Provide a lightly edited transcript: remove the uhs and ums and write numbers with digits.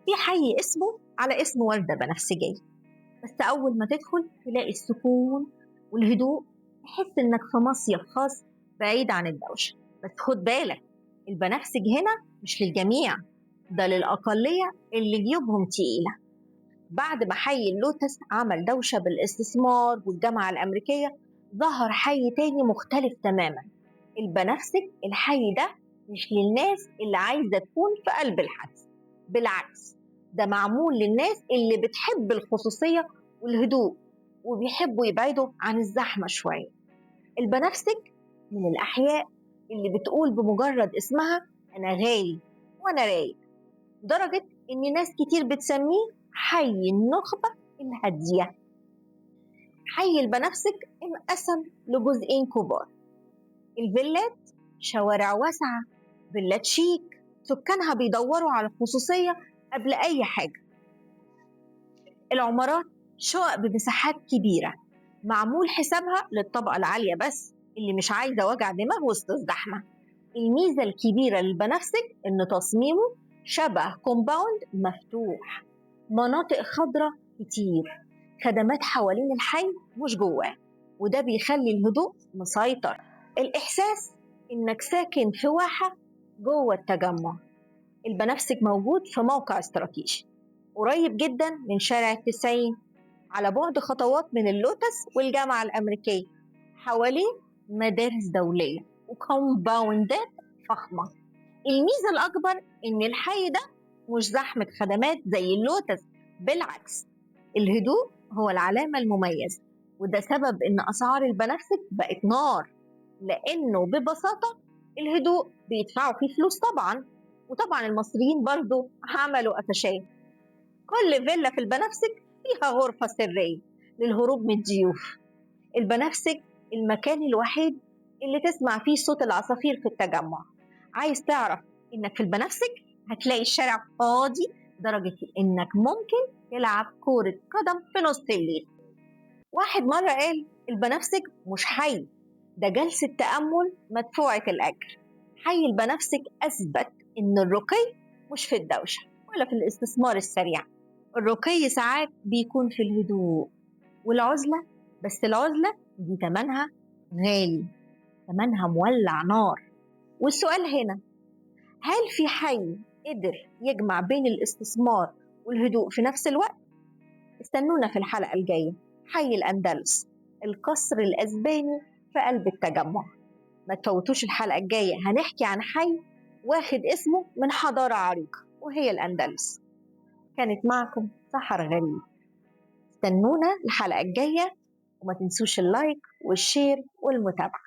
في حي اسمه على اسم وردة بنفسجية، بس أول ما تدخل تلاقي السكون والهدوء، تحس إنك في مصيف خاص بعيد عن الدوشة. بس خد بالك، البنفسج هنا مش للجميع، ده للأقلية اللي جيوبهم تقيلة. بعد ما حي اللوتس عمل دوشة بالاستثمار والجامعة الأمريكية، ظهر حي تاني مختلف تماما، البنفسج. الحي ده مش للناس اللي عايزة تكون في قلب الحدث، بالعكس ده معمول للناس اللي بتحب الخصوصية والهدوء وبيحبوا يبعدوا عن الزحمة شوية. البنفسج من الأحياء اللي بتقول بمجرد اسمها أنا غالي وأنا رايق، لدرجة إن ناس كتير بتسميه حي النخبة الهادية. حي البنفسج انقسم لجزئين كبار، الفيلات شوارع واسعة، فيلات شيك، سكانها بيدوروا على الخصوصية قبل أي حاجة. العمارات شقق بمساحات كبيرة معمول حسابها للطبقة العالية بس، اللي مش عايزة وجع دماغ وسط الزحمة. الميزة الكبيرة للبنفسج إن تصميمه شبه compound مفتوح، مناطق خضراء كتير، خدمات حوالين الحي مش جواه، وده بيخلي الهدوء مسيطر. الإحساس إنك ساكن في واحة جوه التجمع. البنفسج موجود في موقع استراتيجي قريب جدا من شارع 90، على بعد خطوات من اللوتس والجامعة الأمريكية، حواليه مدارس دولية وكومباوندات فخمة. الميزة الأكبر إن الحي ده مش زحمة خدمات زي اللوتس، بالعكس الهدوء هو العلامة المميزة، وده سبب إن أسعار البنفسج بقت نار، لأنه ببساطة الهدوء بيدفعوا فيه فلوس طبعا. وطبعا المصريين برضو عملوا قفشات، كل فيلا في البنفسج فيها غرفة سرية للهروب من الضيوف. البنفسج المكان الوحيد اللي تسمع فيه صوت العصافير في التجمع. عايز تعرف إنك في البنفسج؟ هتلاقي الشارع فاضي لدرجة إنك ممكن تلعب كورة قدم في نص الليل. واحد مرة قال البنفسج مش حي، ده جلسة تأمل مدفوعة الأجر. حي البنفسج أثبت إن الرقي مش في الدوشة ولا في الاستثمار السريع، الرقي ساعات بيكون في الهدوء والعزلة، بس العزلة دي تمنها غالي، تمنها مولع نار. والسؤال هنا، هل في حي قدر يجمع بين الاستثمار والهدوء في نفس الوقت؟ استنونا في الحلقة الجاية، حي الأندلس، القصر الأسباني في قلب التجمع. ما تفوتوش الحلقة الجاية، هنحكي عن حي واخد اسمه من حضارة عريقة وهي الأندلس. كانت معكم سحر غريب، استنونا الحلقة الجاية، وما تنسوش ال like وال share والمتابعة.